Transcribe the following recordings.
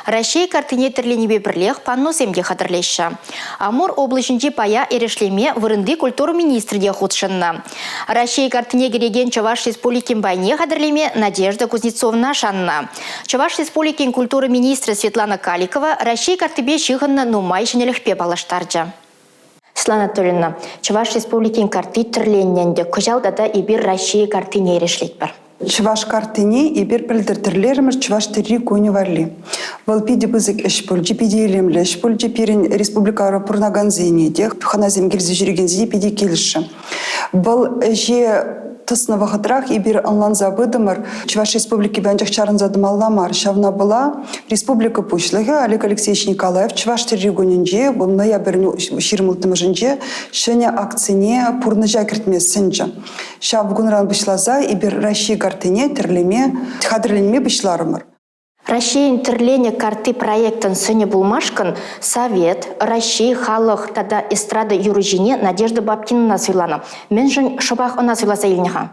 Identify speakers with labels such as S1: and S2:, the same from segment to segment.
S1: Раҫҫей карттине тӗрленипе пӗрлех панносем те хатӗрлеҫҫӗ. Амур облаҫӗнчи пая эрешлеме вырӑнти культура министрӗ те хутшӑннӑ. Раҫҫей карттине кӗрекен Чӑваш Республикин пайне хатӗрлеме Надежда Кузнецовна шаннӑ. Чӑваш Республикин культура министрӗ Светлана Каликова Раҫҫей карттипе ҫыхӑннӑ нумай ҫӗнӗлӗхпе паллаштарчӗ. Светлана Анатольевна, Чӑваш Республикин картти тӗрленнӗ ӗнтӗ. Кӑҫал тата эпир Раҫҫей карттине эрешлетпӗр.
S2: Чӑваш карттине эпир пӗлтӗр тӗрлерӗмӗр Чӑваш тӗрри кунӗ валли. Вӑл питӗ пысӑк ӗҫ пулчӗ, питӗ илемлӗ ӗҫ пулчӗ. Пирӗн республикӑра пурӑнакансене те, хӑнасем килсе ҫӳрекенсене питӗ килӗшрӗ. Вӑл ӗҫе тӑснӑ вӑхӑтрах эпир ӑнланса пытӑмӑр, Чӑваш Республикипе анчах чарӑнса тӑмалла мар. Ҫавна пула республика Пуҫлӑхӗ Олег Алексеевич Николаев Чӑваш тӗрри кунӗнче, вӑл ноябрӗн 26-мӗшӗнче ҫӗнӗ акцине пурнӑҫа кӗртме сӗнчӗ. Ҫав кунран пуҫласа эпир Раҫҫей карттине тӗрлеме хатӗрленме пуҫларӑмӑр.
S1: Раҫҫейӗн тӗрленӗ картти проектӑн сӑнӗ пулмашкӑн Совет, Раҫҫей халӑх тата эстрада юрӑҫине Надежда Бабкинӑна суйланӑ. Мӗншӗн шӑпах ӑна суйласа илнӗ-ха?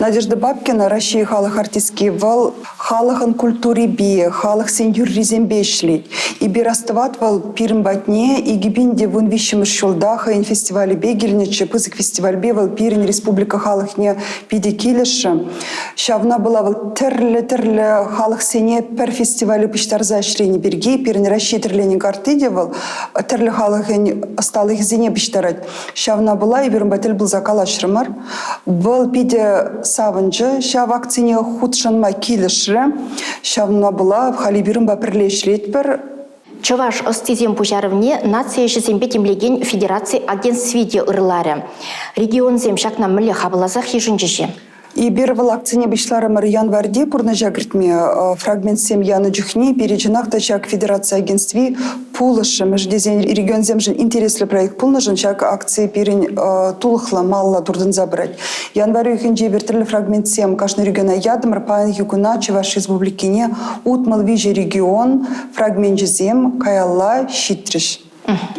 S2: Надежда Бабкина Раҫҫей халӑх артистки. Вӑл халӑхӑн культурипе, халӑхсен юррисемпе ӗҫлет. Эпир астӑват вӑл пирӗн патне 2013 ҫулта хӑйӗн фестивалӗпе килнӗччӗ. Пысӑк фестивальпе вӑл пирӗн республика халӑхне питӗ килӗшрӗ. Ҫавна пула вӑл тӗрлӗ-тӗрлӗ халӑхсене пӗр фестивале пуҫтарса ӗҫленӗ пирки пирӗн Раҫҫей тӗрленӗ картти те вӑл тӗрлӗ халӑхӗн ӑсталӑхӗсене пуҫтарать. Ҫавна пула эпир унпа тӗл пулса калаҫрӑмӑр. Вӑл питӗ савӑнчӗ ҫав акцине хутшӑнма килӗшрӗ. Ҫавна пула халь эпир унпа пӗрле ӗҫлетпӗр.
S1: Чӑваш ӑстисен пуҫарӑвне наци ӗҫӗсемпе тимлекен федераци агентстви те ырларӗ. Регионсем ҫакна мӗнле хапӑлласах йышӑнчӗҫ-и?
S2: Эпир вӑл акцине пуҫларӑмӑр январьте пурнӑҫа кӗртме фрагментсем янӑ чухне пире чӑнах та ҫак федераци агентстви пулӑшрӗ. тесен регионсемшӗн интереслӗ проект пулнӑшӑн ҫак акци пирӗн тулӑхлӑ, малла туртӑнса пырать. Январь уйӑхӗнче эпир тӗрлӗ фрагментсем кашни региона ятӑмӑр. Паянхи куна Чӑваш Республикине 63 регион фрагменчӗсем каялла ҫитрӗҫ.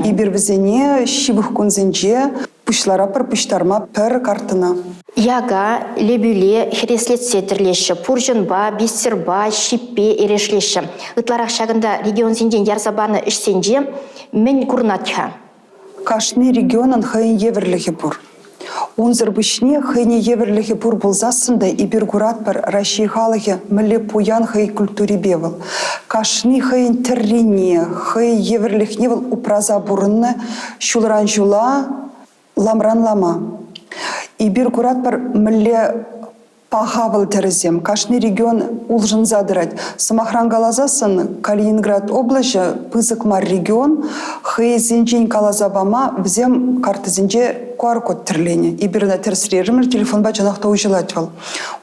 S2: Эпир вӗсене ҫывӑх кунсенче пуҫларапӑр пуҫтарма пӗр карттӑна.
S1: Яка, лебӳле хӗреслетсе тӗрлеҫҫӗ, пурҫӑнпа, бисерпа, ҫиппе эрешлеҫҫӗ. Ытларах ҫакӑнта регионсенчен ярса панӑ ӗҫсенче мӗн курӑнать-ха?
S2: Кашни регионӑн хӑйӗн евӗрлӗхӗ пур. Унсӑр пуҫне хӑйне евӗрлӗхӗ пур пулсассӑн та эпир куратпӑр Раҫҫей халӑхӗ мӗнле пуян хӑй культурипе вӑл. Кашни хӑйӗн тӗррине, хӑй евӗрлӗхне вӑл упраса пурӑннӑ ҫулран ҫула, ламран лама. Эпир куратпӑр мӗнле паха вӑл тӗрӗсем. Кашни регион улшӑнса тӑрать. Сӑмахран каласассӑн, Калининград облаҫӗ пысӑк мар регион, хӑйсенчен каласа пама вӗсем картӑсенче QR-код тӗрленӗ. Эпир ӑна тӗрӗслерӗмӗр, телефонпа чӑнах та уҫӑлать вӑл.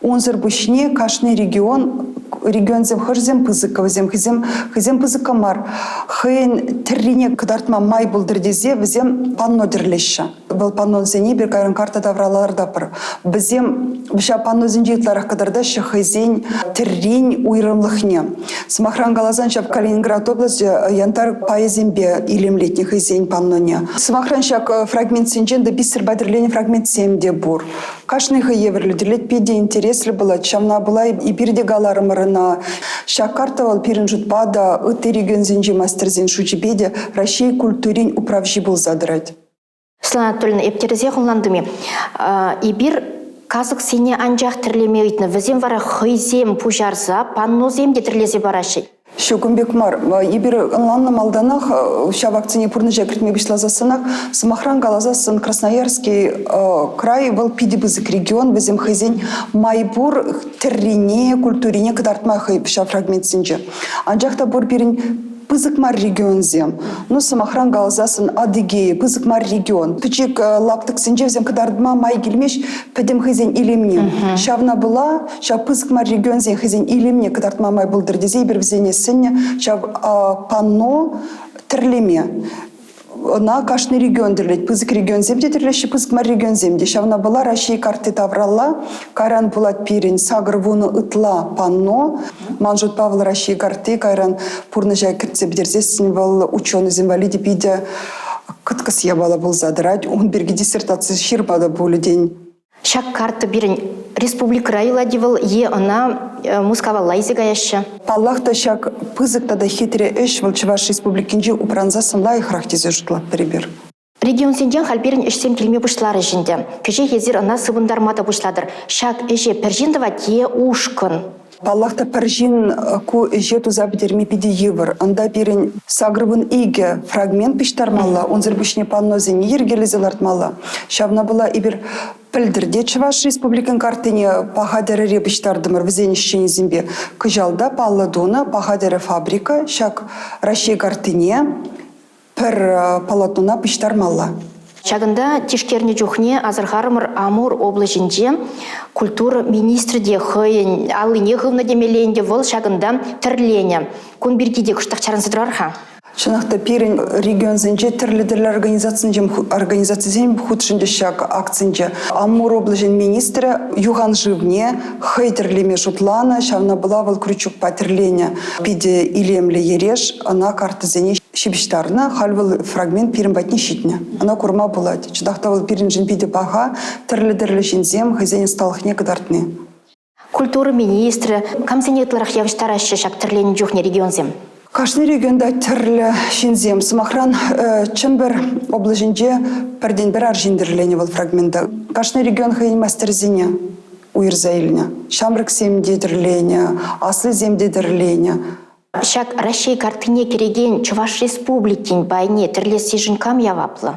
S2: Унсӑр пуҫне кашни регион, регионсем хӑшӗсем пысӑккӑ, вӗсем хӑйсем, хӑйсем пысӑккӑ мар. Хӑйӗн тӗррине кӑтартма май пултӑр тесе вӗсем панно тӗрлеҫҫӗ. Вӑл панносене эпир кайран карта тавра лартатпӑр. Вӗсем ҫав панносенче ытларах кӑтартаҫҫӗ хӑйсен тӗррин уйрӑмлӑхне. Сӑмахран каласан, ҫав Калининград облаҫӗ янтарь пайӗсемпе илемлетнӗ хӑйсен панноне. Сӑмахран, ҫак фрагментсенчен те бисерпа тӗрленӗ фрагментсем те пур. Кашни хӑй евӗрлӗ тӗрлет, питӗ интереслӗ пулать. Ҫавна пула эпир те каларӑмӑр ӑна. Ҫак карта вӑл пирӗн шутпа та, ытти регионсенчи мастерсен шучӗпе те Раҫҫей культурин управҫи пулса тӑрать.
S1: Светлана Анатольевна, эп тӗрӗсех ӑнлантӑм-и? Эпир касӑксене анчах тӗрлеме ыйтнӑ, вӗсем вара хӑйсем пуҫарса панносем те тӗрлесе параҫҫӗ.
S2: Ҫук, ун пек мар. Эпир ӑнланнӑ малтанах ҫав акцине пурнӑҫа кӗртме пуҫласассӑнах, сӑмахран каласассӑн, Красноярский край вӑл питӗ пысӑк регион, вӗсем хӑйсен май пур тӗррине, культурине кӑтартма хӑй ҫав фрагментсенче. Анчах та пур пирӗн пысӑк мар регионсем. Ну, сӑмахран каласассӑн, Адыгея, пысӑк мар регион. Пӗчӗк лаптӑксенче вӗсем кӑтартма май килмест пӗтӗм хӑйсен илемне. Ҫавна пула ҫав пысӑк мар регионсен хӑйсен илемне кӑтартма май пултӑр тесе эпир вӗсене сӗннӗ ҫав панно тӗрлеме. Ӑна кашни регион тӗрлет. Пысӑк регионсем те тӗрлеҫҫӗ, пысӑк мар регионсем те. Ҫавна пула Раҫҫей картти тавралла кайран пулать пирӗн 80 ытла панно. Ман шутпа вӑл Раҫҫей картти кайран пурнӑҫа кӗртсе пӗтерсессӗн вӑл ученӑйсем валли те питӗ кӑткӑс япала пулса тӑрать. Ун пирки диссертаци ҫырма та пулӗ тен.
S1: Ҫак карта пирӗн Республикӑра юлать-и вӑл е ӑна Мускавалла илсе каяҫҫӗ?
S2: Паллах та, ҫак пысӑк тата хитре ӗҫ вӑл Чӑваш Республикинче упрансассӑн лайӑхрах тесе шутлатпӑр эпир.
S1: Регионсенчен халь пирӗн ӗҫсем килме пуҫларӗҫ ӗнтӗ. Кӗҫех эсир ӑна сыпӑнтарма та пуҫлатӑр. Ҫак ӗҫе пӗр ҫын тӑвать е ушкӑн?
S2: Паллах та, пӗр ҫын ку ӗҫе туса пӗтерме питӗ йывӑр. Унта пирӗн 82 фрагмент пуҫтармалла, унсӑр пуҫне панносене йӗркелесе лартмалла. Ҫавна пула эпир пӗлтӗр те Чӑваш Республикин карттине Паха тӗрӗре пуҫтартӑмӑр вӗсен ӗҫченӗсемпе. Кӑҫал та паллӑ тунӑ Паха тӗрӗ фабрика ҫак Раҫҫей карттине пӗр полотнона пуҫтармалла.
S1: Ҫакӑнта тишкернӗ чухне асӑрхарӑмӑр Амур облаҫӗнче культура министрӗ те хӑйӗн аллине хывнӑ темелле ӗнтӗ вӑл ҫакӑнта тӗрленӗ. Кун пирки те кӑштах чарӑнса тӑрар-ха.
S2: Чӑнах та пирӗн регионсенче тӗрлӗ-тӗрлӗ организацисем, организацисем хутшӑнчӗҫ ҫак акцинче. Амур облаҫӗн министрӗ юхан шывне хӑй тӗрлеме шутланӑ, ҫавна пула вӑл крючокпа тӗрленӗ. Питӗ илемлӗ ереш, ӑна картӑсене ҫыпӑҫтарнӑ. Халь вӑл фрагмент пирӗн патне ҫитнӗ. Ӑна курма пулать. Чӑнах та вӑл пирӗншӗн питӗ паха, тӗрлӗ-тӗрлӗ ҫынсем хӑйсен ӑсталӑхне кӑтартни.
S1: Культура министрӗ камсене ытларах явӑҫтараҫҫӗ ҫак тӗрленӗ чухне регионсем?
S2: Кашни регионта тӗрлӗ ҫынсем. Сӑмахран, Чӗмпӗр облаҫӗнче пӗртен-пӗр арҫын тӗрленӗ вӑл фрагмента. Кашни регион хӑйӗн мастерӗсене уйӑрса илнӗ. Ҫамрӑксем те тӗрленӗ, аслисем те тӗрленӗ.
S1: Ҫак Раҫҫей карттине кӗрекен Чӑваш Республикин пайне тӗрлессишӗн кам яваплӑ?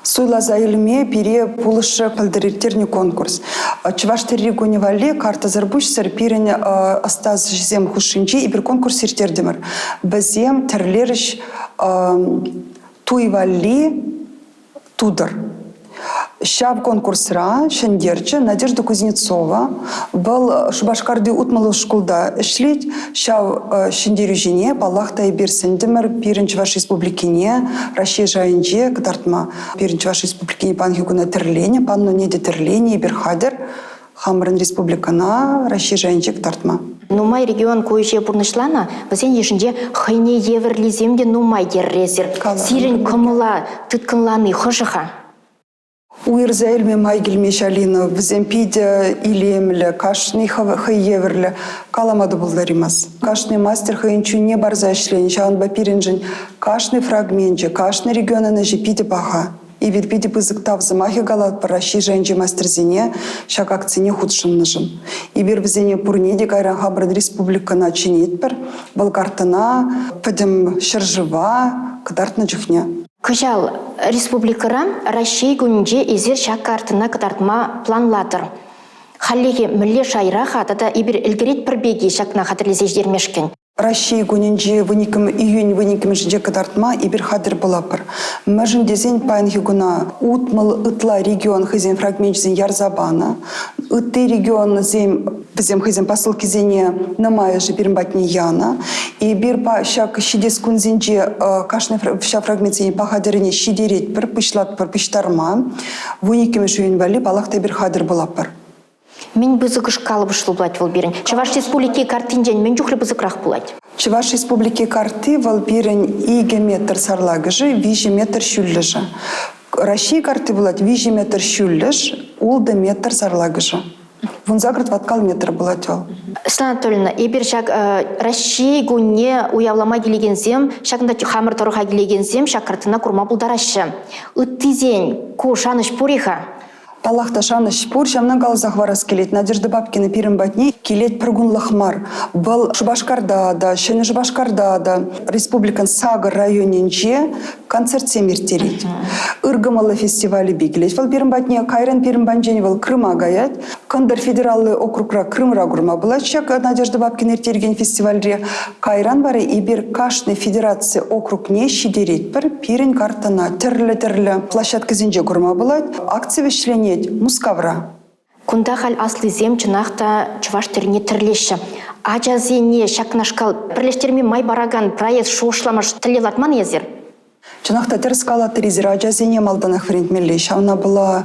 S2: Суйласа илме пире пулӑшрӗ пӗлтӗр ирттернӗ конкурс. Чӑваш тӗрри кунӗ валли картасӑр пуҫсӑр пирӗн ӑстаҫӑсем хушшинче эпир конкурс ирттертӗмӗр. Вӗсем тӗрлерӗҫ туй валли тутӑр. Ҫав конкурсра ҫӗнтерчӗ Надежда Кузнецова. Вӑл Шупашкарти 60 шкулта ӗҫлет. Ҫав ҫӗнтерӳҫӗне, паллах та, эпир сӗнтӗмӗр пирӗн Чӑваш Республикине Раҫҫей шайӗнче кӑтартма. Пирӗн Чӑваш Республикине паянхи куна тӗрленӗ, панноне те тӗрленӗ, эпир хатӗр хамӑрӑн республикӑна Раҫҫей шайӗнче кӑтартма.
S1: Нумай регион ку ӗҫе пурнӑҫланӑ, вӗсен йышӗнче хӑйне евӗрлисем те нумай терӗр Сирӗн кӑмӑла тыткӑнлани хӑшӗ-ха?
S2: Уйӑрса илме май килмест Алина. Вӗсем питӗ илемлӗ, кашни хӑй евӗрлӗ. Калама та пултараймасть. Кашни мастер хӑйӗн чунне парса ӗҫленӗ. Ҫавӑнпа пирӗншӗн кашни фрагменчӗ, кашни регионӑн ӗҫӗ питӗ паха. Эпир питӗ пысӑк тав сӑмахӗ калатпӑр Раҫҫей шайӗнчи мастерсене ҫак акцине хутшӑннӑшӑн. Эпир вӗсене пурне те кайран хамӑрӑн республикӑна чӗнетпӗр. Вӑл карттӑна пӗтӗм ҫӗршыва кӑтартнӑ чухне.
S1: Кӑҫал республикӑра Раҫҫей кунӗнче эсир ҫак карттӑна кӑтартма планлатӑр. Хальлӗхе мӗнле шайра-ха тата эпир ӗлкӗретпӗр пек-и ҫакна хатӗрлесе ҫитермешкӗн?
S2: Раҫҫей кунӗнче июнь вуниккӗмӗшӗнче кӑтартма эпир хатӗр пулатпӑр. Мӗншӗн тесен паянхи куна 60 ытла регион хӑйсен фрагменчӗсене ярса панӑ. Ытти регионсем вӗсем хӑйсен посылкисене нумайӑшӗ пирӗн патне янӑ. Эпир ҫак ҫитес кунсенче кашни ҫав фрагментсене паха тӗрӗне ҫитеретпӗр, пуҫлатпӑр пуҫтарма. Вуниккӗмӗш июнь валли паллах та эпир хатӗр пулатпӑр.
S1: Мӗн пысӑкӑш калӑпӑшлӑ пулать вӑл пирӗн? Чӑваш Республики карттинчен мӗн чухлӗ пысӑкрах пулать?
S2: Чӑваш Республики картти вӑл пирӗн 2 метр сарлакӑшӗ, 3 метр ҫӳллӗшӗ. Раҫҫей картти пулать 3 метр ҫӳллӗш, 6 метр сарлакӑшӗ. 18 тӑваткал метр пулать вӑл.
S1: Светлана Анатольевна, эпир ҫак Раҫҫей кунне уявлама килекенсем, ҫакӑнта хамӑр тӑрӑха килекенсем ҫак карттӑна курма пултараҫҫӗ. Ыттисен ку шанӑҫ пур-и-ха?
S2: Паллах та, шанӑҫ пур. Ҫавна каласа хӑварас килет. Надежда Бабкина пирӗн патне килет пӗр кунлӑх мар. Вӑл Шупашкарта та, Ҫӗнӗ Шупашкарта та, республикӑн сакӑр районӗнче концертсем ирттерет. Ыркӑмӑллӑ фестивалӗпе килет вӑл пирӗн патне. Кайран пирӗн патӗнчен вӑл Крыма каять. Кӑнтӑр федераллӑ округра Крымра курма пулать ҫак Надежда Бабкина ирттерекен фестивальре. Кайран вара эпир кашни федераци округне ҫитеретпӗр. Пирӗн карттӑна тӗрлӗ-тӗрлӗ площадкӑсенче курма пулать. Акци вӗҫленет Мускавра.
S1: Кунта халь аслисем чӑнах та чӑваш тӗррине тӗрлеҫҫӗ. Ачасене ҫакнашкал пӗрлештерме май паракан проект шухӑшлама тӗллев лартман эсир?
S2: Чӑнах та тӗрӗс калатӑр эсир, ачасене малтанах вӗрентмелле. Ҫавна пула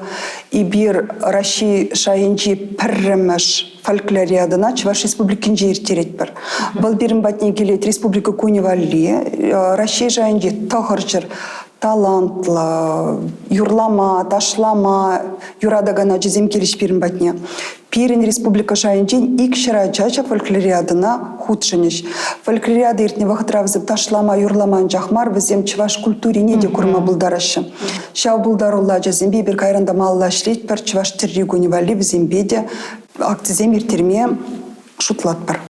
S2: эпир Раҫҫей шайӗнчи пӗрремӗш фольклориадӑна Чӑваш Республикинче ирттеретпӗр. Вӑл пирӗн патне килет Республика кунӗ валли. Раҫҫей шайӗнчи тӑхӑрҫӗр талантлӑ, юрлама, ташлама юратакан ачасем килӗҫ пирӗн патне. Пирӗн республика шайӗнчен 200 ача ҫак фольклориадӑна хутшӑнӗҫ. Фольклориада иртнӗ вӑхӑтра вӗсем ташлама, юрлама анчах мар, вӗсем чӑваш культурине те курма пултараҫҫӗ. Ҫав пултаруллӑ ачасемпе эпир кайран та малалла ӗҫлетпӗр, чӑваш тӗрри кунӗ валли вӗсемпе те акцисем ирттерме шутлатпӑр.